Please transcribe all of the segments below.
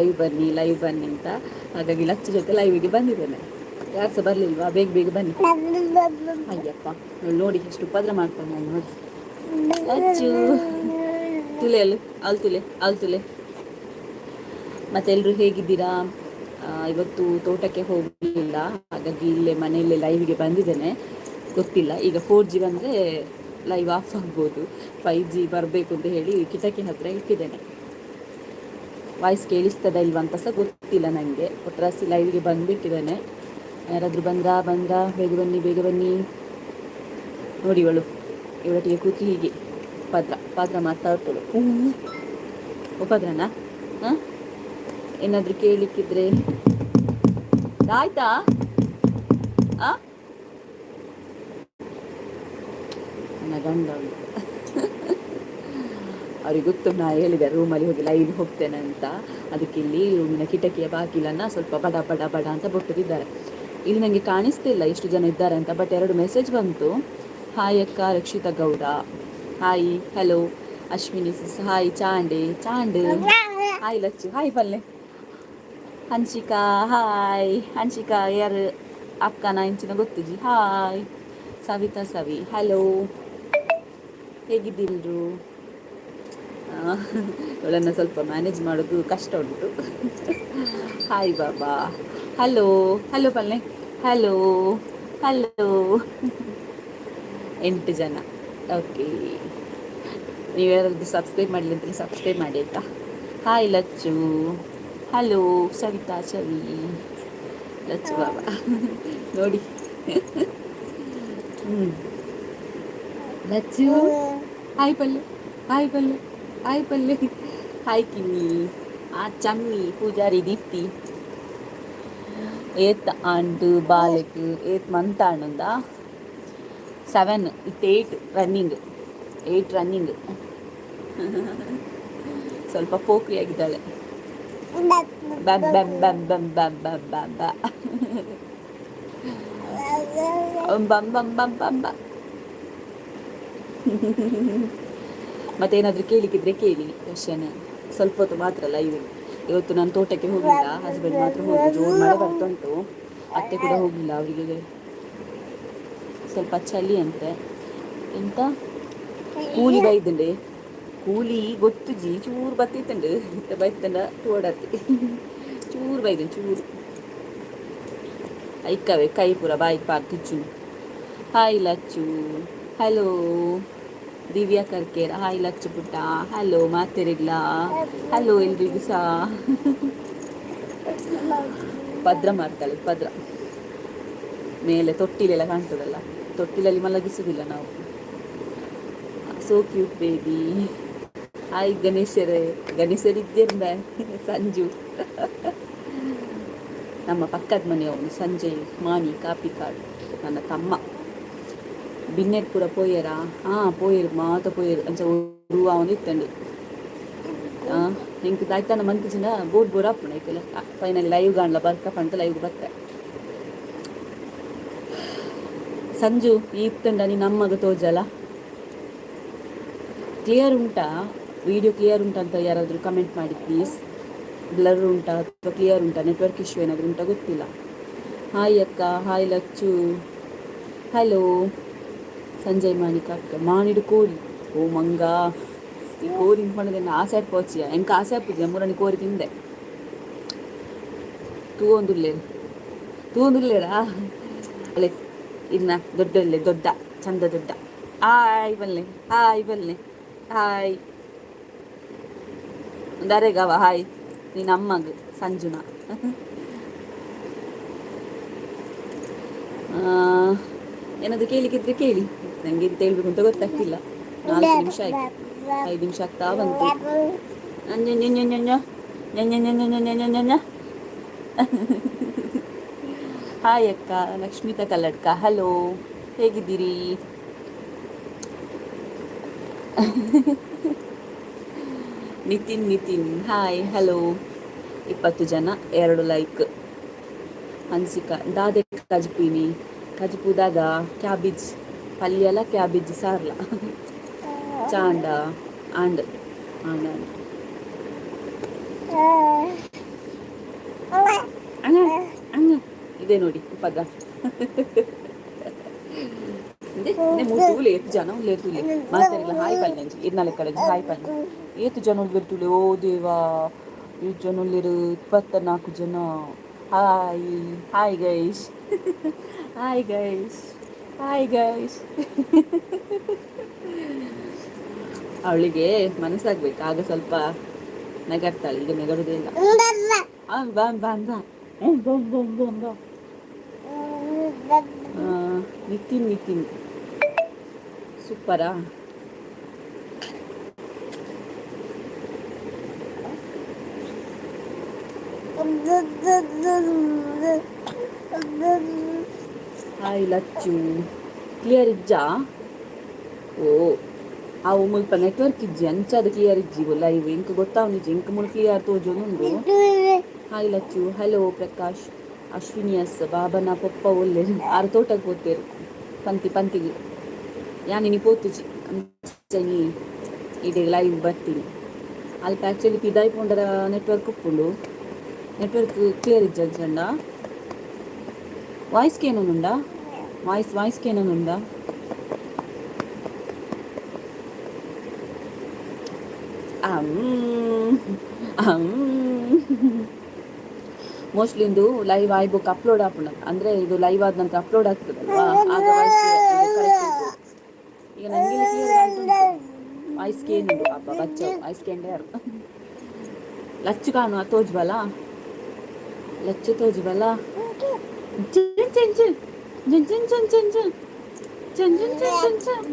Live ಬನ್ನಿ, live ಬನ್ನಿ ಅಂತ. ಹಾಗಾಗಿ ಲಚ್ಚು ಜೊತೆ ಲೈವಿಗೆ ಬಂದಿದ್ದೇನೆ. ಯಾರು ಸಹ ಬರಲಿಲ್ವಾ? ಬೇಗ ಬೇಗ ಬನ್ನಿ. ಅಯ್ಯಪ್ಪ, ನೋಡಿ ಎಷ್ಟು ಉಪದ್ರ ಮಾಡ್ತಾನೆ ನಾನು ನೋಡಿ. ಲಚ್ಚು ತುಲೆ ಅಲ್ಲು ಅಲ್ ತುಲೆ ಅಲ್ ತುಲೆ. ಮತ್ತೆಲ್ಲರೂ ಹೇಗಿದ್ದೀರಾ? ಇವತ್ತು ತೋಟಕ್ಕೆ ಹೋಗಲಿಲ್ಲ, ಹಾಗಾಗಿ ಇಲ್ಲೇ ಮನೆಯಲ್ಲೇ ಲೈವ್ಗೆ ಬಂದಿದ್ದೇನೆ. ಗೊತ್ತಿಲ್ಲ, ಈಗ 4G ಬಂದರೆ ಲೈವ್ ಆಫ್ ಆಗ್ಬೋದು. 5G ಬರಬೇಕು ಅಂತ ಹೇಳಿ ಕಿಟಕಿ ಹತ್ರ ಇಟ್ಟಿದ್ದೇನೆ. ವಾಯ್ಸ್ ಕೇಳಿಸ್ತದ ಇಲ್ವಾ ಅಂತ ಸಹ ಗೊತ್ತಿಲ್ಲ ನನಗೆ. ಒಟ್ರಾಸಿ ಲೈವ್ಗೆ ಬಂದುಬಿಟ್ಟಿದ್ದೇನೆ. ಯಾರಾದರೂ ಬಂದ್ರಾ? ಬಂದ್ರಾ? ಬೇಗ ಬನ್ನಿ, ಬೇಗ ಬನ್ನಿ. ನೋಡಿ, ಇವಳು ಇವಳೊಟ್ಟಿಗೆ ಕೂತು ಹೀಗೆ ಉಪದ್ರ ಉಪದ್ರ ಮಾತಾಡ್ತಾಳು. ಉಪದ್ರನಾ? ಹಾಂ, ಏನಾದರೂ ಕೇಳಲಿಕ್ಕಿದ್ರೆ ಆಯ್ತಾ? ಆ ನನ್ನ ಗಂಡ, ಅವ್ರಿಗೆ ಗೊತ್ತು, ನಾ ಹೇಳಿದೆ ರೂಮಲ್ಲಿ ಹೋಗಿ ಲೈವ್ ಹೋಗ್ತೇನೆ ಅಂತ. ಅದಕ್ಕೆ ಇಲ್ಲಿ ರೂಮಿನ ಕಿಟಕಿಯ ಬಾಗಿಲನ್ನು ಸ್ವಲ್ಪ ಬಡ ಬಡ ಬಡ ಅಂತ ಬೊಟ್ಟುತ್ತಿದ್ದಾರೆ. ಇಲ್ಲಿ ನನಗೆ ಕಾಣಿಸ್ತಿಲ್ಲ ಎಷ್ಟು ಜನ ಇದ್ದಾರೆ ಅಂತ. ಬಟ್ ಎರಡು ಮೆಸೇಜ್ ಬಂತು. ಹಾಯ್ ಅಕ್ಕ, Rakshita Gowda hi, hello Ashwini sis hi, ಚಾಂಡೆ ಚಾಂಡ್ hi, Lachchu hi, Palle Hanshika hi. Hanshika ಯಾರು ಅಕ್ಕನ ಇಂಚಿನ ಗೊತ್ತಿಜಿ. Hi Savita, Savi hello. ಹೇಗಿದ್ದೀಲ್ರು? ಇವಳನ್ನು ಸ್ವಲ್ಪ ಮ್ಯಾನೇಜ್ ಮಾಡೋದು ಕಷ್ಟ ಉಂಟು. Hi Baba, hello hello Palle, hello hello. ಎಂಟು ಜನ. ಓಕೆ, ನೀವು ಯಾರಾದರೂ ಸಬ್ಸ್ಕ್ರೈಬ್ ಮಾಡಲಿ ಅಂತ ಸಬ್ಸ್ಕ್ರೈಬ್ ಮಾಡಿ ಆಯಿತಾ? ಹಾಯ್ ಲಚ್ಚು, ಹಲೋ ಸವಿತಾ, ಸವಿ, ಲಚ್ಚು ಬಾಬಾ ನೋಡಿ. ಹ್ಞೂ ಲಚ್ಚು ಹಾಯ್ ಪಲ್ಲೆ, ಹಾಯ್ ಪಲ್ಲೆ, ಹಾಯ್ ಪಲ್ಲೆ, ಹಾಯ್ ಕಿಮ್ಮಿ, ಆ ಚಮ್ಮಿ ಪೂಜಾರಿ ದೀಪ್ತಿ. ಏತ್ ಆಂಡ್ ಬಾಲೆಕ್ ಏತ್ ಮಂತ್ ಆಂಡುಂದ? 7 ಇತ್ತು, 8 ರನ್ನಿಂಗ್, 8 ರನ್ನಿಂಗ್. ಸ್ವಲ್ಪ ಪೋಕ್ರಿ ಆಗಿದ್ದಾಳೆ. ಬಮ್ ಬಮ್ ಬಮ್ ಬಮ್ ಬಮ್ ಬಮ್ ಬಮ್ ಬ ಬಮ್ ಬಮ್ ಬಮ್ ಬಮ್ ಬ. ಮತ್ತೇನಾದರೂ ಕೇಳಲಿಕ್ಕಿದ್ರೆ ಕೇಳಿ ಕ್ವಶನ್. ಸ್ವಲ್ಪ ಹೊತ್ತು ಮಾತ್ರ ಲೈವ್ ಇವತ್ತು. ನಾನು ತೋಟಕ್ಕೆ ಹೋಗಲಿಲ್ಲ, ಹಸ್ಬೆಂಡ್ ಮಾತ್ರ ಹೋಗಿ. ಜೋರು ಮಳೆ ಬರ್ತುಂಟು. ಅತ್ತೆ ಕೂಡ ಹೋಗಲಿಲ್ಲ, ಅವರಿಗೆ ಸ್ವಲ್ಪ ಚಳಿ ಅಂತೆ. ಎಂತ ಕೂಲಿ ಬೈದಂಡೆ? ಕೂಲಿ ಗೊತ್ತುಜಿ, ಚೂರು ಬತ್ತಿತ್ತಂಡು ಇತ್ತ ಬೈತಂಡ ತೋಡತ್ತಿ. ಚೂರು ಬೈದಂಡು, ಚೂರು ಐಕ್ಕವೆ ಕೈ ಪೂರ ಬಾಯಿಗೆ ಪಾರ್ ತುಚ್ಚು. Hi Lachchu, hello Divya Karkera, hi Lachchu ಪುಟ್ಟ, ಹಲೋ ಮಾತೆರಿಗ್ಲಾ, ಹಲೋ ಎಲ್ರಿಗೂ ಸಹ. ಪದ್ರ ಮಾಡ್ತಾಳೆ ಪದ್ರ. ಮೇಲೆ ತೊಟ್ಟಿಲೆಲ್ಲ ಕಾಣ್ತದಲ್ಲ, ತೊಟ್ಟಿಲಲ್ಲಿ ಮಲಗಿಸುವುದಿಲ್ಲ ನಾವು. ಸೋ ಕ್ಯೂಟ್ ಬೇಬಿ. ಹಾಯ್ ಗಣೇಶರೇ, ಗಣೇಶರಿದ್ದೇನೆ. ಸಂಜು ನಮ್ಮ ಪಕ್ಕದ ಮನೆಯವನು, ಸಂಜಯ್ ಮಾಣಿ ಕಾಪಿಕಾಡ್, ನನ್ನ ತಮ್ಮ. ಬಿನ್ನೆರ್ ಪೂರ ಪೋಯೆರಾ? ಹಾಂ, ಪೋಯೆರ್, ಮಾತ ಪೋಯೆರ್. ಅಂಚ ಉರುವ ಅವನು ಇತ್ತಂಡು. ಎಂಕ್ ದಾಯ್ತಾನ ಮಂತಿಜಿನ ಬೋರ್ ಬೋರ್ ಆಪುಂಡು ಐಕೆಲ್ಲ. ಫೈನಲಿ ಲೈವ್ ಗಾಂಡ್ಲ ಬರ್ಕ ಪಂತ ಲೈವ್ ಬತ್ತೆ. ಸಂಜು, ಈ ಇತ್ತಂಡ ನೀನು ಅಮ್ಮಗ ತೋಜಲ. ಕ್ಲಿಯರ್ ಉಂಟಾ? ವಿಡಿಯೋ ಕ್ಲಿಯರ್ ಉಂಟಾ ಅಂತ ಯಾರಾದರೂ ಕಮೆಂಟ್ ಮಾಡಿ ಪ್ಲೀಸ್. ಬ್ಲರ್ ಉಂಟಾ ಅಥವಾ ಕ್ಲಿಯರ್ ಉಂಟಾ? ನೆಟ್ವರ್ಕ್ ಇಶ್ಯೂ ಏನಾದರೂ ಉಂಟಾ ಗೊತ್ತಿಲ್ಲ. ಹಾಯ್ ಅಕ್ಕ, ಹಾಯ್ ಲಚ್ಚು, ಹಲೋ ಸಂಜಯ್ ಮಾಣಿ ಕಾಪಿಕ. ಮಾಣಿಡು ಕೋರಿ, ಓ ಮಂಗ, ಈ ಕೋರಿ ತಿನ್ಕೊಂಡದನ್ನ ಆಸೆ ಪೋಚಿಯ ಎಂಕ ಆಸೆ ಆಪುಜಿ. ನಮ್ಮೂರನಿ ಕೋರಿ ತಿಂದೆ. ತೂವೊಂದುಲ್ಲೇರು, ತೂವೊಂದುಲ್ಲೇರಾ? ಅಲ್ಲೇ ಇನ್ನ ದೊಡ್ಡಲ್ಲೇ ದೊಡ್ಡ ಚಂದ ದೊಡ್ಡ. ಹಾಯ್ ಬಲ್ಲೆ, ಹಾಯ್ ಬಲ್ಲೆ, ಹಾಯ್ ಒಂದಾರೆಗವ. ಹಾಯ್ ನಿನ್ನ ಅಮ್ಮಗ್ ಸಂಜುನ. ಏನಾದರೂ ಕೇಳಲಿಕ್ಕಿದ್ರೆ ಕೇಳಿ. ನನಗೆ ಎಂತ ಹೇಳ್ಬೇಕು ಅಂತ ಗೊತ್ತಾಗ್ತಿಲ್ಲ. 4 ನಿಮಿಷ ಆಯ್ತು, 5 ನಿಮಿಷ ಆಗ್ತಾ ಬಂತು. ಹಾಯ್ ಅಕ್ಕ, ಲಕ್ಷ್ಮೀತಾ ಕಲ್ಲಡ್ಕ, ಹಲೋ, ಹೇಗಿದ್ದೀರಿ? Nitin, Nitin hi hello. 20 ಜನ, ಎರಡು ಲೈಕ್. ಹನ್ಸಿಕಾ, ದಾದೆ ಕಜ್ಪೀನಿ? ಕಜ್ಪು ದಾದ? ಕ್ಯಾಬೇಜ್ ಪಲ್ಯಲ, ಕ್ಯಾಬೇಜ್ ಸಾರ್ಲ. ಚಾಂಡ ಆಂಡ್ ಆಂಡ್ ಆಂಡ್. ಇದೆ ನೋಡಿ ಪದ. ಮೂರು ಏತು ಜನ ಉಲ್ಲೇರು ತೂಲೆ ಮಾತಾಡಿಲ್ಲ. ಹಾಯ್ ಪನ್ನೆ ಇರ್ನಾಲೆ ಕಡೆ ಹಾಯ್ ಪನ್ನೆ. ಏತು ಜನ ಉಲ್ಲೇರು ತೂಲೆ. ಓ ದೇವಾ, ಏತು ಜನ ಉಲ್ಲೇರು? 24 ಜನ. Hi hi guys, hi guys, hi guys. ಅವಳಿಗೆ ಮನಸ್ಸಾಗ್ಬೇಕು, ಆಗ ಸ್ವಲ್ಪ ನಗರ್ತಾಳೆ. ಈಗ ನಗರುದೇ ಇಲ್ಲ. ಬಾ ಬಾ ಬಾ ಬಾ ಬಾ ಬಾ. ನಿತಿನ್ ನಿತಿನ್ ಸೂಪರಾ? ಹಾಯ್ ಲಚ್ಚು, ಕ್ಲಿಯರ್ ಇಜ್ಜಾ? ಓ ಅವು ಮುಲ್ಪ ನೆಟ್ವರ್ಕ್ ಇಜ್ಜಿ, ಅಂಚಾದ ಕ್ಲಿಯರ್ ಇಜ್ಜಿ ಲೈವ್. ಇಂಕ್ ಗೊತ್ತಾವನಿಜ್ಜಿ, ಇಂಕ್ ಮುಲ್ ಕ್ಲಿಯರ್ ತೋಜೊಂದುಂಡು. Hi Lachchu, hello Prakash, Ashwini S, ಬಾಬನ ಪೊಪ್ಪ ಒಲ್ಲೆರು. ಆರು ತೋಟಕ್ಕೆ ಪೋತೇರು ಪಂತಿ ಪಂತಿಗೆ. ಯಾನ್ ಇನಿ ಪೋತುಜಿ, ಅಂಚ ಇಡೆ ಲೈವ್ ಬರ್ತೀನಿ. ಅಲ್ಪ ಆ್ಯಕ್ಚುಲಿ ಪಿದಾಯಿ ಪೋಂಡರ ನೆಟ್ವರ್ಕ್ ಉಪ್ಪುಂಡು. ನೆಟ್ವರ್ಕ್ ಕ್ಲಿಯರ್ ಇಜ್ಜ ಅಂಚಂಡ ವಾಯ್ಸ್ ಕೇನೊಂದುಂಡಾ? ವಾಯ್ಸ್ ವಾಯ್ಸ್ ಕೇನೊಂದುಂಡಾ? ಮೋಸ್ಟ್ಲಿ ಇಂದು ಲೈವ್ ಆಯ್ ಬುಕ್ ಅಪ್ಲೋಡ್ ಆಪುಂಡು. ಅಂದ್ರೆ ಇದು ಲೈವ್ ಆದ ನಂತರ ಅಪ್ಲೋಡ್ ಆಗ್ತದಲ್ವಾ, ಆಗ ವಾಯ್ಸ್. ಈಗ ನನಗೆ ಕ್ಲಿಯರ್ ವಾಯ್ಸ್ ಕೇನುಂಡು. ಅಬ್ಬ ಬಚ್ಚ ವಾಯ್ಸ್ ಕೇಂಡೆ ಯಾರು ಲಚ್ಚು ಕಾಣುವ ತೋಜ್ಬಲ, ಲಚ್ಚು ತೋಜ್ಬಲ. ಚನ್ ಚನ್ ಚನ್ ಚನ್ ಚನ್ ಚನ್ ಚನ್ ಚನ್ ಚನ್ ಚನ್ ಚನ್ ಚನ್.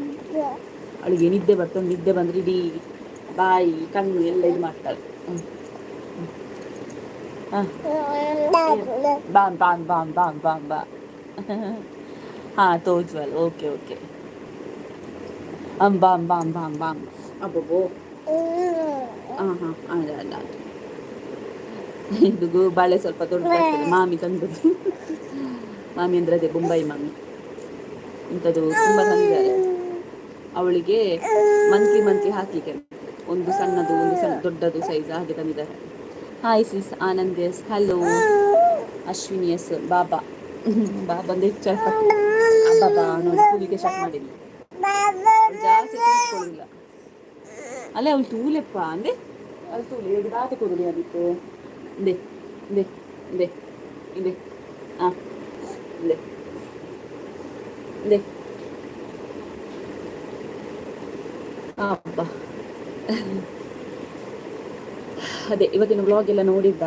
ಅವಳಿಗೆ ನಿದ್ದೆ ಬರ್ತದೆ. ನಿದ್ದೆ ಬಂದ್ರೆ ಇಡೀ ಬಾಯಿ ಕಣ್ಣು ಎಲ್ಲ ಇದು ಮಾಡ್ತಾಳೆ. ಬಾಂ ಬಾಂ ಬಾಂ ಬಾಂ ಬಾಂ ಬಾ. ಹಾಂ ತೋಜ್ವಲ್, ಓಕೆ ಓಕೆ. ಅಂ ಬಾಂ ಬಾಂ ಬಾಂ ಬಾಂ. ಅಬ್ಬಬ್ಬೋ. ಹಾಂ ಹಾಂ, ಅಲ್ಲ ಅಲ್ಲ, ಇದು ಬಾಳೆ ಸ್ವಲ್ಪ ದೊಡ್ಡದಾಗ್ತದೆ. ಮಾಮಿ ತಂದದ್ದು. ಮಾಮಿ ಅಂದರೆ ಅದೇ ಬೊಂಬಾಯಿ ಮಾಮಿ. ಇಂಥದ್ದು ತುಂಬ ತಂದಿದ್ದಾರೆ. ಅವಳಿಗೆ ಮಂತ್ಲಿ ಮಂತ್ಲಿ ಹಾಕ್ಲಿಕ್ಕೆ ಒಂದು ಸಣ್ಣದು, ಒಂದು ಸಣ್ಣ ದೊಡ್ಡದು ಸೈಜ್ ಹಾಗೆ ತಂದಿದ್ದಾರೆ. Hi sis Anand S, hello Ashwini S, Baba Baba ಅಂದ್ರೆ ಹೆಚ್ಚು. ಬಾಬಾ ನೋಡಿ ಕೂಲಿಗೆ ಸ್ಟಾರ್ಟ್ ಮಾಡಿದ್ಲು. ಜಾಸ್ತಿ ಕೂತ್ಕೊಳ್ಳಿಲ್ಲ ಅಲ್ಲೇ. ಅವಳು ತೂಲೆಪ್ಪ ಅಂದೆ ಅಲ್ಲಿ ತೂಲೆ ಈಗ ದಾತೆ ಕೊಡುಲಿ ಅದಕ್ಕೆ. ಇಂದೆ ಇಂದೆ ಇಂದೆ ಇಂದೆ ಹಾಂ ಇಂದೆ ಇಂದೆ. ಅಬ್ಬಾ, ಅದೇ ಇವತ್ತಿನ ವ್ಲಾಗ್ ಎಲ್ಲ ನೋಡಿದ್ದ?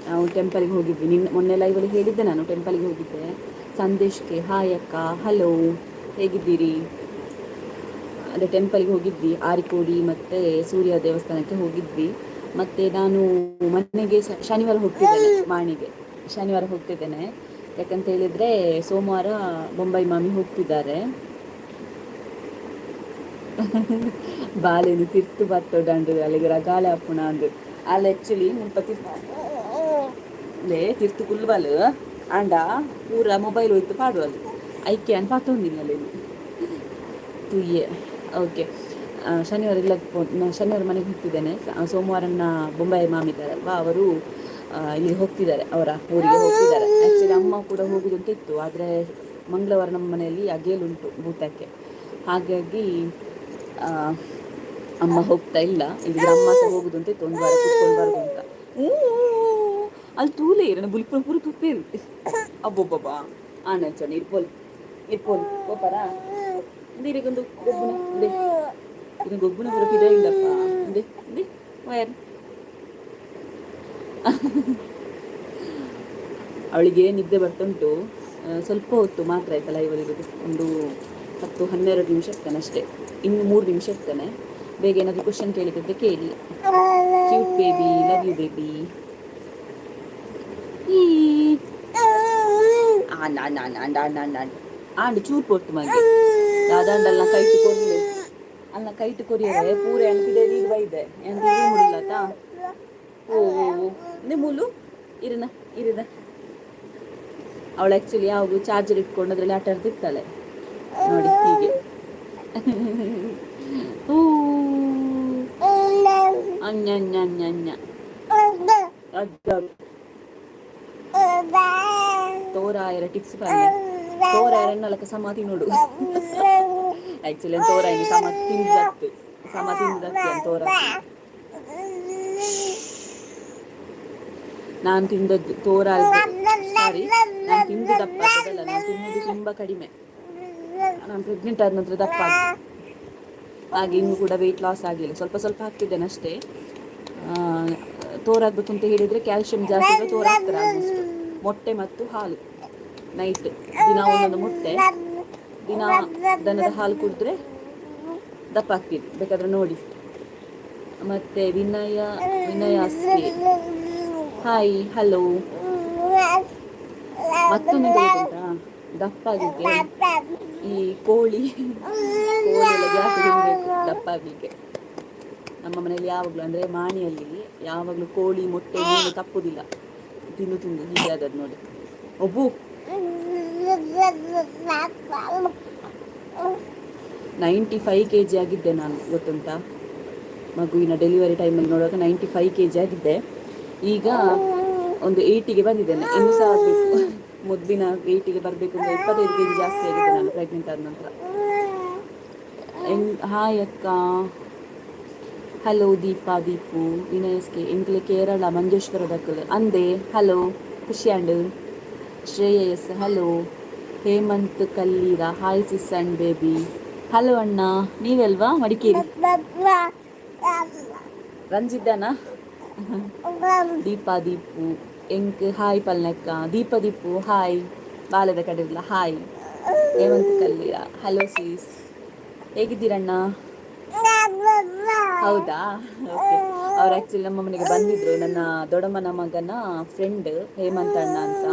ನಾವು ಟೆಂಪಲ್ಗೆ ಹೋಗಿದ್ವಿ. ನಿನ್ನ ಮೊನ್ನೆ ಲೈವಲ್ಲಿ ಹೇಳಿದ್ದೆ ನಾನು, ಟೆಂಪಲ್ಗೆ ಹೋಗಿದ್ದೆ. ಸಂದೇಶ್ಗೆ ಹಾಯ್ ಅಕ್ಕ, ಹಲೋ, ಹೇಗಿದ್ದೀರಿ? ಅದೇ ಟೆಂಪಲ್ಗೆ ಹೋಗಿದ್ವಿ, ಆರಿಕೋಡಿ ಮತ್ತು ಸೂರ್ಯ ದೇವಸ್ಥಾನಕ್ಕೆ ಹೋಗಿದ್ವಿ. ಮತ್ತು ನಾನು ಮನೆಗೆ ಶನಿವಾರ ಹೋಗ್ತಿದ್ದೇನೆ, ಮಾಣಿಗೆ ಶನಿವಾರ ಹೋಗ್ತಿದ್ದೇನೆ. ಯಾಕಂತ ಹೇಳಿದರೆ ಸೋಮವಾರ ಬೊಂಬೈ ಮಾಮಿ ಹೋಗ್ತಿದ್ದಾರೆ. ಬಾಲೆನು ತಿರ್ತು ಬತ್ತೊಡಂಡು ಅಲ್ಲಿಗೆ ರಗಾಲೆ ಅಪ್ಪುಣ ಅಂದು. ಅಲ್ಲಿ ಆ್ಯಕ್ಚುಲಿ ಮುಲ್ಪ ತಿರ್ತು ಲೇ ತಿರ್ತು ಕುಲ್ಬಲ್ ಆಂಡ ಪೂರ ಮೊಬೈಲ್ ಹೋಯ್ತು ಪಾಡುವಲ್ ಐಕೆ ಅನ್ ಪಾತೊಂದಿನಿ ಅಲ್ಲೇನು ತುಯ್ಯೆ. ಓಕೆ, ಶನಿವಾರ ಇಲ್ಲ, ಶನಿವಾರ ಮನೆಗೆ ಹೋಗ್ತಿದ್ದೇನೆ. ಸೋಮವಾರನ್ನ ಬೊಂಬಾಯಿ ಮಾಮಿದ್ದಾರಲ್ವಾ, ಅವರು ಇಲ್ಲಿ ಹೋಗ್ತಿದ್ದಾರೆ, ಅವರ ಊರಿಗೆ ಹೋಗ್ತಿದ್ದಾರೆ. ಆ್ಯಕ್ಚುಲಿ ಅಮ್ಮ ಕೂಡ ಹೋಗುದು ಅಂತ ಇತ್ತು, ಆದರೆ ಮಂಗಳವಾರ ನಮ್ಮ ಮನೆಯಲ್ಲಿ ಅಗೇಲುಂಟು ಭೂತಕ್ಕೆ, ಹಾಗಾಗಿ ಅಮ್ಮ ಹೋಗ್ತಾ ಇಲ್ಲ. ಇಲ್ಲಿ ಅಮ್ಮ ಸಹ ಹೋಗುದು ಅಂತ ಇತ್ತು, ಒಂದು ವಾರ ಕೂತ್ಕೊಂಡು ಬರುದು ಅಂತ. ಅಲ್ಲಿ ತೂಲೆ ಇರ ಬುಲ್ಪುರ ಪೂರ ತುಪ್ಪೇರು. ಅಬ್ಬೊಬ್ಬಬ್ಬಾ, ಆನಂಚಣ ಇರ್ಪೋಲ್ ಇರ್ಪೋಲ್ ಪೋಪರಾ ಇಂದು ಗೊಬ್ಬುನ ಇಂದೆ ಇದು ಗೊಬ್ಬುನ ಪೂರ ಪಿದ ಇಲ್ಲಪ್ಪ. ಇಂದೆ ಇಂದೆ ವಯರ್. ಅವಳಿಗೆ ನಿದ್ದೆ ಬರ್ತುಂಟು. ಸ್ವಲ್ಪ ಹೊತ್ತು ಮಾತ್ರ ಆಯ್ತಲ್ಲ ಇವಳಿಗೆ, ಒಂದು 10-12 ನಿಮಿಷ ಇರ್ತಾನೆ ಅಷ್ಟೇ. ಇನ್ನು 3 ನಿಮಿಷ ಇರ್ತಾನೆ. ಬೇಗ ಏನಾದರೂ ಕ್ವಶನ್ ಕೇಳಿದ್ರೆ ಕೇಳಿ. Cute baby, love you baby. And ಚೂರು ಪೊರ್ತು ಮಗೆ ದಾದಾಂಡಲ್ನ ಕೈಟು ಕೊರ್ಲಿ, ಅಲ್ಲ ಕೈಟು ಕೊರಿಯರೆ ಪೂರ ಅನ್ಪಿದೆ ನೀರು ಬೈದೆ ಎಂತ ಮುಲ್ಲತಾ. ಓ ಓ ಮುಲು ಇರನ ಇರನ. ಅವಳು ಆ್ಯಕ್ಚುಲಿ ಯಾವಾಗ ಚಾರ್ಜರ್ ಇಟ್ಕೊಂಡು ಅದರಲ್ಲಿ ಆಟ ಆಡ್ತಿರ್ತಾಳೆ ನೋಡಿ ಹೀಗೆ. ಹೂ ಅಣ್ಣ ಅಣ್ಣ ಅಣ್ಣ ಅಣ್ಣ. ತೋರಾಯರ ಟಿಪ್ಸ್ ಪನ್ನೆ. ತೋರಾಯರ ಎನ್ನಲಕ ಸಮ ತಿನ್ನೋಡು. ಆಕ್ಚುಲಿ ತೋರಾಯಿನಿ ಸಮ ತಿಂದತ್ತು, ಸಮ ತಿಂದತ್ತು ತೋರ. ನಾನು ತಿಂದದ್ದು ತೋರ, ಸಾರಿ, ನಾನು ತಿಂದು ದಪ್ಪ ಆದದಲ್ಲ. ನಾನು ತಿನ್ನುವುದು ತುಂಬ ಕಡಿಮೆ. ನಾನು ಪ್ರೆಗ್ನೆಂಟ್ ಆದ ನಂತರ ದಪ್ಪ ಆಗಿದೆ. ಹಾಗೆ ಇನ್ನೂ ಕೂಡ ವೆಯ್ಟ್ ಲಾಸ್ ಆಗಿಲ್ಲ, ಸ್ವಲ್ಪ ಸ್ವಲ್ಪ ಆಗ್ತಿದ್ದೇನೆ ಅಷ್ಟೇ. ತೋರಾಗಬೇಕು ಅಂತ ಹೇಳಿದರೆ ಕ್ಯಾಲ್ಶಿಯಂ ಜಾಸ್ತಿ ಇದ್ರೆ ತೋರಾಗ್ತಾರೆ ಆಲ್ಮೋಸ್ಟ್. ಮೊಟ್ಟೆ ಮತ್ತು ಹಾಲು, ನೈಟ್ ದಿನ ಒಂದೊಂದು ಮೊಟ್ಟೆ, ದಿನ ದನದ ಹಾಲು ಕುಡಿದ್ರೆ ದಪ್ಪ ಆಗ್ತೀವಿ. ಬೇಕಾದ್ರೆ ನೋಡಿ. ಮತ್ತೆ ವಿನಯ, ವಿನಯ ಹಾಯ್, ಹಲೋ. ಮತ್ತೊಂದು ಗೊತ್ತುಂಟಾ? ದಪ್ಪ ಆಗಲಿಕ್ಕೆ ಈ ಕೋಳಿ, ಕೋಳಿ ಎಲ್ಲ ಜಾಸ್ತಿ ತಿನ್ಬೇಕು ದಪ್ಪ ಆಗಲಿಕ್ಕೆ. ನಮ್ಮ ಮನೆಯಲ್ಲಿ ಯಾವಾಗಲೂ, ಅಂದರೆ ಮಾಣಿಯಲ್ಲಿ ಯಾವಾಗಲೂ ಕೋಳಿ, ಮೊಟ್ಟೆ, ಮೀನು ತಪ್ಪುದಿಲ್ಲ. ತಿಂದು ತಿಂದು ಹೀಗೆ ಆದದ್ದು ನೋಡಿ. ಒಬ್ಬು 95 ಕೆಜಿ ಆಗಿದ್ದೆ ನಾನು, ಗೊತ್ತುಂಟಾ? ಮಗುವಿನ ಡೆಲಿವರಿ ಟೈಮಲ್ಲಿ ನೋಡುವಾಗ 95 ಕೆಜಿ ಆಗಿದ್ದೆ. ಈಗ ಒಂದು 80ಗೆ ಬಂದಿದ್ದೇನೆ. ಇನ್ನೂ ಸಹ ಆಗಬೇಕು. ಮೊದಲಿನ 80ಗೆ ಬರಬೇಕು ಅಂದರೆ 25 ಕೆಜಿ ಜಾಸ್ತಿ ಆಗಿದ್ದೆ ನಾನು ಪ್ರೆಗ್ನೆಂಟ್ ಆದ ನಂತರ. ಹಾಯ್ ಅಕ್ಕ, ಹಲೋ. ದೀಪಾ, ದೀಪು, ವಿನಯಸ್ಕೆ ಎಂಕ್ಲೆ ಕೇರಳ ಮಂಜೇಶ್ವರದಕ್ಕಲು ಅಂದೆ. Hello, ಖುಷಿಯಾಂಡು. Shreyas hello. Hemanth Kallira hi sis and baby. Hello ಅಣ್ಣ, ನೀವೆಲ್ವಾ ಮಡಿಕೇರಿ ರಂಜಿದ್ದಾನ? ದೀಪಾ ದೀಪು ಎಂಕ್ ಹಾಯ್ ಪಲ್ನಕ್ಕ. ದೀಪ ದೀಪು ಹಾಯ್. ಬಾಲದ ಕಡೆಲ್ಲ ಹಾಯ್. ಹೇಮಂತ್ ಕಲ್ಲೀರ ಹಲೋ ಸೀಸ್, ಹೇಗಿದ್ದೀರಣ್ಣ? ಹೌದಾ, ಓಕೆ. ಅವ್ರು ಆ್ಯಕ್ಚುಲಿ ನಮ್ಮ ಮನೆಗೆ ಬಂದಿದ್ರು. ನನ್ನ ದೊಡ್ಡಮ್ಮನ ಮಗನ ಫ್ರೆಂಡ್ ಹೇಮಂತ್ ಅಣ್ಣ ಅಂತ,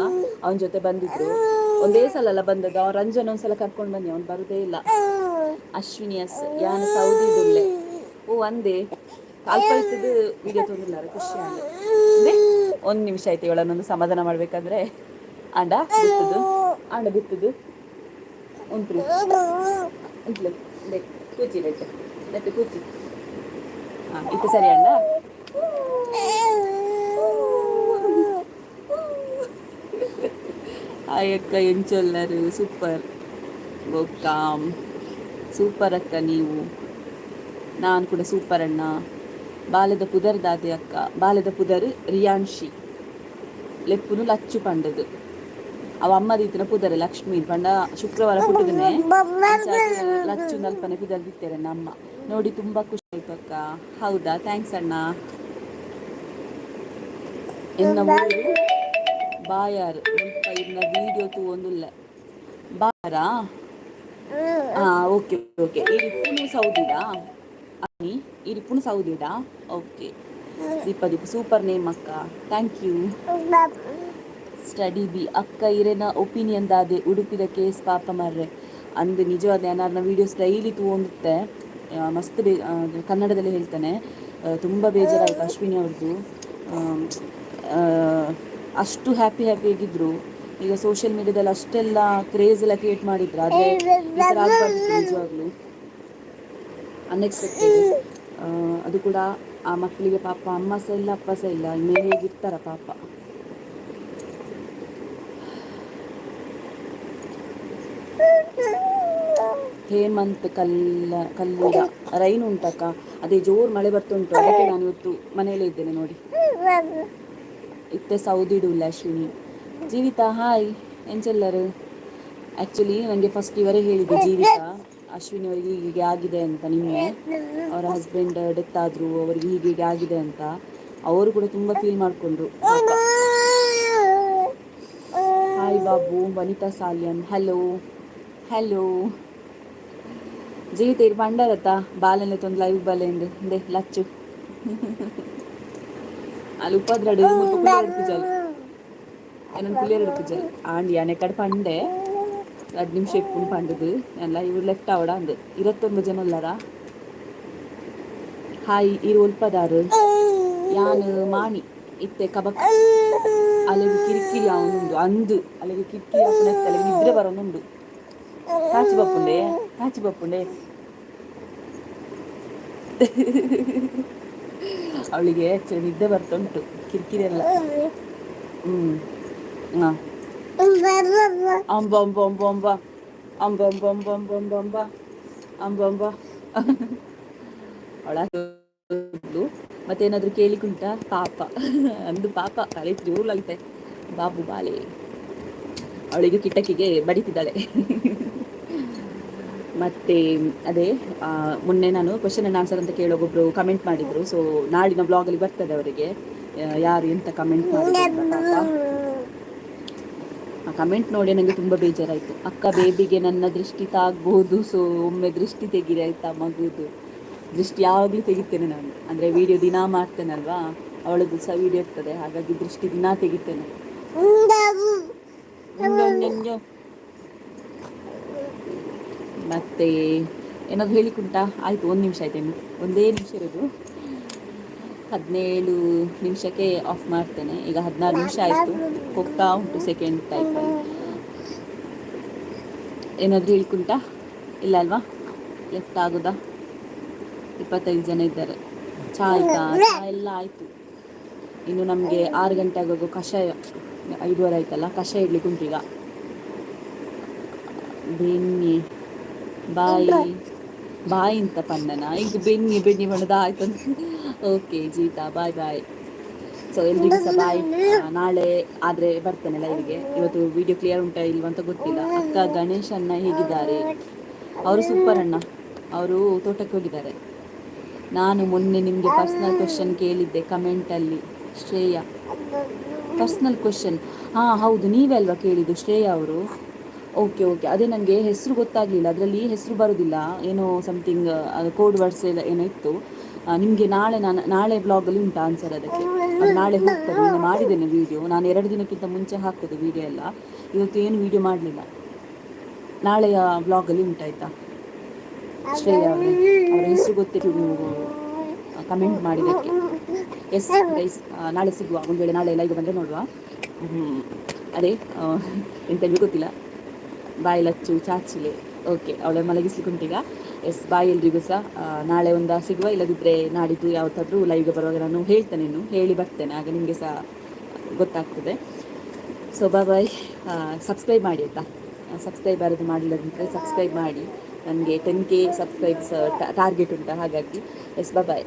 ಅವನ ಜೊತೆ ಬಂದಿದ್ರು. ಒಂದೇ ಸಲ ಅಲ್ಲ ಬಂದದ್ದು. ಅವ್ನು ರಂಜನ್ ಒಂದ್ಸಲ ಕರ್ಕೊಂಡು ಬನ್ನಿ, ಅವ್ನು ಬರುದೇ ಇಲ್ಲ. ಅಶ್ವಿನಿ ಅಸ್ ಯಾನ್ ಸೌದಿ ದುಲ್ಲೆ. ಓ ಅಂದೆ, ಅಲ್ಪ ಇತ್ತದು ವಿಡಿಯೋ ತೊಂದಿಲ್ಲ, ಖುಷಿ ಆಂಡ್. ಒಂದು ನಿಮಿಷ ಆಯ್ತು, ಇವಳನ್ನೊಂದು ಸಮಾಧಾನ ಮಾಡ್ಬೇಕಾದ್ರೆ. ಆಂಡ ಬಿತ್ತದು, ಆಂಡ ಬಿತ್ತದು ಉಂಟು. ಕೂಚಿ ಲೆಟ್ಟು ಲೆಟ್ಟು ಕೂಚಿ. ಹಾಂ, ಇದು ಸರಿ ಅಣ್ಣ. ಹಾಯ್ ಅಕ್ಕ, ಎಂಚೊಲ್ಲರು? ಸೂಪರ್ ಗೋಕಾಮ್, ಸೂಪರ್ ಅಕ್ಕ ನೀವು. ನಾನು ಕೂಡ ಸೂಪರ್ ಅಣ್ಣ. ಬಾಲದ ಪುದರ್ ದಾದೆ ಅಕ್ಕ? ಬಾಲದ ಪುದರ್ ರಿಯಾನ್ಶಿ, ಲೆಪ್ಪುನು ಲಚ್ಚು ಪಂಡದು. ಅವ ಅಮ್ಮ ದೀತಿನ ಪುದರ್ ಲಕ್ಷ್ಮೀ ಪಂಡ. ಶುಕ್ರವಾರ ಪುಟ್ಟದನೆ ಲಚ್ಚು ನಲ್ಪನೆ ಪುದರ್ ದಿತ್ತೇರೆ ನಮ್ಮ. ನೋಡಿ ತುಂಬಾ ಖುಷಿ ಆಯ್ತು ಅಕ್ಕ. ಹೌದಾ, thanks ಅಣ್ಣ. ಎನ್ನ ಊರು ಬಾಯಾರ್ ಮುಲ್ಪ ಇರ್ನ ವಿಡಿಯೋ ತೂವೊಂದುಲ್ಲೆ. ಬಾಯಾರಾ? ಹಾ, ಓಕೆ ಓಕೆ. ಇರಿಪ್ಪುನು ಸೌದಿಡಾ? ಇರಿಪ್ಪುನು ಸೌದಿಡಾ? ಓಕೆ. ದೀಪ ದೀಪ ಸೂಪರ್ ನೇಮ್ ಅಕ್ಕ, thank you. Study B ಅಕ್ಕ, ಇರೆನ ಒಪಿನಿಯನ್ ದಾದೆ ಉಡುಪಿದ ಕೇಸ್? ಪಾಪ ಮರ್ರೆ ಅಂದು ನಿಜವಾದ. ನಾನು ವೀಡಿಯೋಸ್ ಡೈಲಿ ತೂವೊಂದಿತ್ತೆ. ಮಸ್ತ್ ಬೇ ಕನ್ನಡದಲ್ಲಿ ಹೇಳ್ತಾನೆ. ತುಂಬ ಬೇಜಾರಾಯಿತು ಅಶ್ವಿನಿ ಅವ್ರದ್ದು. ಅಷ್ಟು ಹ್ಯಾಪಿ ಹ್ಯಾಪಿಯಾಗಿದ್ದರು. ಈಗ ಸೋಷಿಯಲ್ ಮೀಡಿಯಾದಲ್ಲಿ ಅಷ್ಟೆಲ್ಲ ಕ್ರೇಜ್ ಎಲ್ಲ ಕ್ರಿಯೇಟ್ ಮಾಡಿದ್ರು, ಆದರೆ ಈ ಥರ ಆಗಬಾರ್ದಿತ್ತು ನಿಜವಾಗ್ಲೂ. ಅನ್ಎಕ್ಸ್ಪೆಕ್ಟೆಡ್ ಅದು ಕೂಡ. ಆ ಮಕ್ಕಳಿಗೆ ಪಾಪ ಅಮ್ಮ ಸಹ ಇಲ್ಲ, ಅಪ್ಪ ಸಹ ಇಲ್ಲ. ಇನ್ನು ಹೇಗಿರ್ತಾರ ಪಾಪ. ಹೇಮಂತ್ ಕಲ್ಲೂರ ರೈನ್ ಉಂಟಕ್ಕ? ಅದೇ ಜೋರು ಮಳೆ ಬರ್ತುಂಟು, ಅದಕ್ಕೆ ನಾನು ಇವತ್ತು ಮನೆಯಲ್ಲೇ ಇದ್ದೇನೆ ನೋಡಿ. ಇತ್ತೆ ಸೌದಿಡುಲ್ಲ ಅಶ್ವಿನಿ. ಜೀವಿತಾ ಹಾಯ್, ಎಂಚೆಲ್ಲರು? ಆ್ಯಕ್ಚುಲಿ ನನಗೆ ಫಸ್ಟ್ ಇವರೇ ಹೇಳಿದ್ದು, ಜೀವಿತಾ, ಅಶ್ವಿನಿ ಅವರಿಗೆ ಹೀಗೆ ಆಗಿದೆ ಅಂತ. ನಿನ್ನೆ ಅವರ ಹಸ್ಬೆಂಡ್ ಡೆತ್ ಆದರು, ಅವರಿಗೆ ಹೀಗೆ ಹೀಗೆ ಆಗಿದೆ ಅಂತ. ಅವರು ಕೂಡ ತುಂಬ ಫೀಲ್ ಮಾಡಿಕೊಂಡ್ರು. Hi Babu, Vanitha Salian hello hello. Jeevitha ಇರು ಪಂಡರತ್ತ ಬಾಲನೆ ತೊಂದು ಲೈವ್ ಬಾಲೆ ಇಂದೆ ಲಚ್ಚು ಅಲ್ಲಿ ಉಪದ್ರಡು ಮುಲ್ಪ ಪೂಜಾಲ್ ಏನನ್ ಪುಲಿಯರಡು ಪೂಜಾಲ್ ಆಂಡ್ ಯಾನೆ ಕಡೆ ಪಂಡೆ 2 ನಿಮಿಷ ಇಪ್ಪುನ್ ಪಂಡದು ಎಲ್ಲ ಇವ್ರು ಲೆಫ್ಟ್ ಆವಡ ಅಂದು. 29 ಜನ ಉಲ್ಲರ. ಹಾಯ್, ಇರು ಒಲ್ಪದಾರು? ಯಾನ್ ಮಾಣಿ ಇತ್ತೆ ಕಬಕ್. ಅಲೆಗ್ ಕಿರಿಕಿರಿ ಅವನುಂಡು ಅಂದು, ಅಲೆಗ್ ಕಿರಿಕಿರಿ ಆಪುನ, ಅಲೆಗ್ ನಿದ್ರೆ ಬರೋನುಂಡು. ಕಾಚಿ ಬಪ್ಪುಂಡೆ, ಕಾಚಿ ಬಪ್ಪುಂಡೆ. ಅವಳಿಗೆ ಆ್ಯಕ್ಚುಲಿ ನಿದ್ದೆ ಬರ್ತುಂಟು, ಕಿರಿಕಿರಿ ಎಲ್ಲ. ಹ್ಞೂ ಹಾಂ. ಅಂಬ ಅಂಬ ಅಂಬ ಅಂಬ ಅಂಬ ಅಂಬ ಅಂಬ ಅಂಬ ಅಂಬ ಅಂಬ ಅಂಬ ಅಂಬ. ಅವಳ ಮತ್ತೇನಾದ್ರೂ ಕೇಳಿಕುಂಟಾ? ಪಾಪ ಅಂದು ಪಾಪ, ತಲೆ ಜೋರ್ಲಾಗುತ್ತೆ. ಬಾಬು ಬಾಲೆ ಅವಳಿಗೆ ಕಿಟಕಿಗೆ ಬಡಿತಿದ್ದಾಳೆ. ಮತ್ತೆ ಅದೇ, ಮೊನ್ನೆ ನಾನು ಕ್ವಶನ್ ಅಂಡ್ ಆನ್ಸರ್ ಅಂತ ಕೇಳೋಗೊಬ್ರು ಕಮೆಂಟ್ ಮಾಡಿದ್ರು. ಸೊ ನಾಳಿನ ಬ್ಲಾಗಲ್ಲಿ ಬರ್ತದೆ ಅವರಿಗೆ, ಯಾರು ಎಂತ ಕಮೆಂಟ್ ಮಾಡಿದ್ರು ಅಂತ. ಪಾಪ, ಆ ಕಮೆಂಟ್ ನೋಡಿ ನನಗೆ ತುಂಬ ಬೇಜಾರಾಯಿತು. ಅಕ್ಕ, ಬೇಬಿಗೆ ನನ್ನ ದೃಷ್ಟಿ ತಾಗ್ಬೋದು, ಸೊ ಒಮ್ಮೆ ದೃಷ್ಟಿ ತೆಗೀರಿ ಆಯ್ತಾ? ಮಗುದು ದೃಷ್ಟಿ ಯಾವಾಗಲೂ ತೆಗಿತೇನೆ ನಾನು. ಅಂದರೆ ವಿಡಿಯೋ ದಿನಾ ಮಾಡ್ತೇನಲ್ವಾ, ಅವಳದ್ದು ಸಹ ವಿಡಿಯೋ ಇರ್ತದೆ, ಹಾಗಾಗಿ ದೃಷ್ಟಿ ದಿನಾ ತೆಗಿತೇನೆ. ಉಂಜೊ. ಮತ್ತೆ ಏನಾದ್ರು ಹೇಳಿಕುಂಟಾ? ಆಯಿತು, ಒಂದು ನಿಮಿಷ ಆಯ್ತು ಇನ್ನು. ಒಂದೇ ನಿಮಿಷ ಇರೋದು. 17 ನಿಮಿಷಕ್ಕೆ ಆಫ್ ಮಾಡ್ತೇನೆ. ಈಗ 16 ನಿಮಿಷ ಆಯಿತು, ಹೋಗ್ತಾ ಉಂಟು ಸೆಕೆಂಡ್ ಟೈಪಲ್ಲಿ. ಏನಾದರೂ ಹೇಳಿಕುಂಟಾ? ಇಲ್ಲ ಅಲ್ವಾ? ಲೆಫ್ಟ್ ಆಗೋದಾ? 25 ಜನ ಇದ್ದಾರೆ. ಚಾ ಆಯ್ತಾ? ಚಾ ಎಲ್ಲ ಆಯಿತು. ಇನ್ನು ನಮಗೆ 6 ಗಂಟೆ ಆಗುವಾಗ ಕಷಾಯ, 5:30 ಆಯ್ತಲ್ಲ, ಕಷಾಯ ಇಡ್ಲಿಕ್ಕೆ ಉಂಟು ಈಗ. ಬೆನ್ನಿ ಬಾಯಿ ಬಾಯ್ ಅಂತ ಪಣ್ಣನ ಈಗ ಬೆನ್ನಿ ಬೆನ್ನಿ ಬಣ್ಣದ ಆಯ್ತು. Okay Jeetha, bye bye. So ಎಲ್ರಿಗೂ ಸಹ ಬಾಯ್. ನಾಳೆ ಆದರೆ ಬರ್ತೇನೆ ಲೈವ್ಗೆ. ಇವತ್ತು ವಿಡಿಯೋ ಕ್ಲಿಯರ್ ಉಂಟಾ ಇಲ್ವಾ ಅಂತ ಗೊತ್ತಿಲ್ಲ. ಅಕ್ಕ, ಗಣೇಶ್ ಅಣ್ಣ ಹೇಗಿದ್ದಾರೆ? ಅವರು ಸೂಪರ್ ಅಣ್ಣ, ಅವರು ತೋಟಕ್ಕೆ ಹೋಗಿದ್ದಾರೆ. ನಾನು ಮೊನ್ನೆ ನಿಮಗೆ ಪರ್ಸ್ನಲ್ ಕ್ವಶನ್ ಕೇಳಿದ್ದೆ ಕಮೆಂಟಲ್ಲಿ, ಶ್ರೇಯಾ. ಪರ್ಸ್ನಲ್ ಕ್ವಶನ್, ಹಾಂ ಹೌದು, ನೀವೇ ಅಲ್ವಾ ಕೇಳಿದ್ದು ಶ್ರೇಯಾ ಅವರು? ಓಕೆ ಓಕೆ, ಅದೇ ನನಗೆ ಹೆಸರು ಗೊತ್ತಾಗಲಿಲ್ಲ. ಅದರಲ್ಲಿ ಹೆಸರು ಬರೋದಿಲ್ಲ, ಏನೋ ಸಮಥಿಂಗ್ ಕೋಡ್ ವರ್ಡ್ಸ್ ಎಲ್ಲ ಏನೋ ಇತ್ತು. ನಿಮಗೆ ನಾಳೆ, ನಾನು ನಾಳೆ ಬ್ಲಾಗಲ್ಲಿ ಉಂಟು ಆನ್ಸರ್ ಅದಕ್ಕೆ. ಅದು ನಾಳೆ ಹೋಗ್ತದೆ. ನಿನ್ನೆ ಮಾಡಿದ್ದೇನೆ ವೀಡಿಯೋ ನಾನು. 2 ದಿನಕ್ಕಿಂತ ಮುಂಚೆ ಹಾಕೋದು ವೀಡಿಯೋ ಎಲ್ಲ. ಇವತ್ತು ಏನು ವೀಡಿಯೋ ಮಾಡಲಿಲ್ಲ. ನಾಳೆಯ ಬ್ಲಾಗಲ್ಲಿ ಉಂಟಾಯ್ತಾ ಶ್ರೇಯಾ ಅವರೇ? ಅವರ ಹೆಸರು ಗೊತ್ತಿತ್ತು ನೀವು ಕಮೆಂಟ್ ಮಾಡಿದ್ದಕ್ಕೆ. ಎಸ್ ಗೈಸ್, ನಾಳೆ ಸಿಗುವ. ಒಂದು ವೇಳೆ ನಾಳೆ ಲೈವ್ ಬಂದರೆ ನೋಡುವ. ಅದೇ, ಎಂತ ಹೇಳಿ ಗೊತ್ತಿಲ್ಲ. ಬಾಯ್ ಲಚ್ಚು ಚಾಚಿಲೆ. ಓಕೆ, ಅವಳ ಮಲಗಿಸ್ಲಿಕ್ಕೆ ಉಂಟೀಗ. ಎಸ್, ಬಾಯ್ ಎಲ್ರಿಗೂ ಸಹ. ನಾಳೆ ಒಂದು ಸಿಗುವ, ಇಲ್ಲದಿದ್ದರೆ ನಾಡಿದ್ದು ಯಾವತ್ತಾದರೂ ಲೈವ್ಗೆ ಬರುವಾಗ ನಾನು ಹೇಳ್ತೇನೆ ಇನ್ನು, ಹೇಳಿ ಬರ್ತೇನೆ. ಆಗ ನಿಮಗೆ ಸಹ ಗೊತ್ತಾಗ್ತದೆ. So bye boy. ಸಬ್ಸ್ಕ್ರೈಬ್ ಮಾಡಿ ಆಯಿತಾ? ಸಬ್ಸ್ಕ್ರೈಬ್ ಯಾರಾದರೂ ಮಾಡಲಿಲ್ಲದಂದರೆ ಸಬ್ಸ್ಕ್ರೈಬ್ ಮಾಡಿ. ನನಗೆ 10K subscribes target ಉಂಟು, ಹಾಗಾಗಿ. Yes, bye boy.